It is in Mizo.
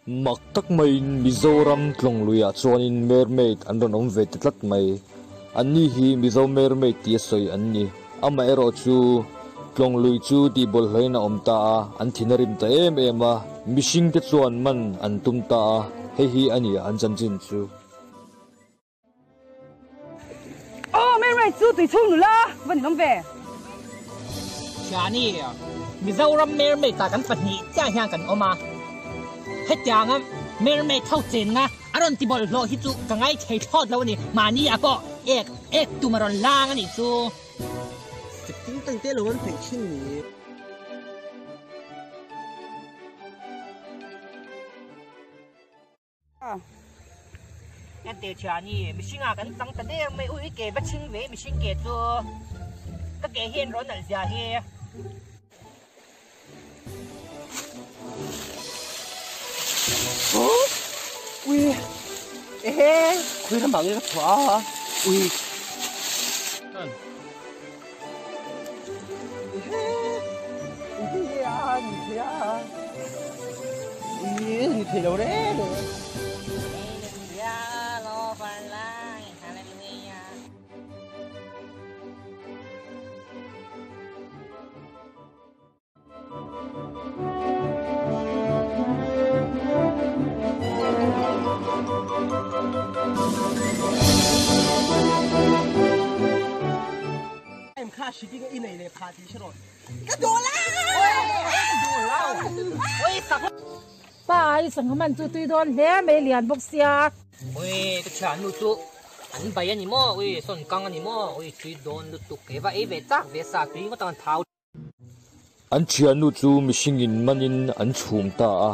Mak tak maiin Mizoram tlawng luiah chuanin mermaid an rawn awm ve ta tlat mai. Anni hi Mizo mermaid tia sawi an ni. Amaherawh chu tlawng lui chu tihbawlhhlawhin a awm ta a, an thin a rim ta em em a, mihringte chuan man an tum ta a, hei hi a ni an chanchin chu. Aw mermaid chu tui chhung nula va ninawm ve. Thiani, Mizoram mermaid ah kan pahnih chiah hian kan awm a, hetianga mermaid ho chenna a rawn ti bawlhhlawh hi chu ka ngai thei thlawt lo a ni, mahni ah pawh ek ek tum a rawn lang a nih chu. Sikting tang te lo an theih thin ni. Kan teh thian i mihring ah kan chang ta der mai ui ke va chhing ve mihring ke chu ka ke hian rawn nalh zia hi. Ui ehe khui ram ah nge ka chhuah a ui ehe ui a ni thei a ui ni thei lo reng reng. Pa ai sangha man chu tui dawn hle mai lian bawk sia. Ui ka thiannu chu an bai a ni maw ui sawn kang a ni maw ui tui dawn lutuk eva ei ve chak ve sa tui ngawt ang thau. An thiannu chu mihringin manin an chhum ta a.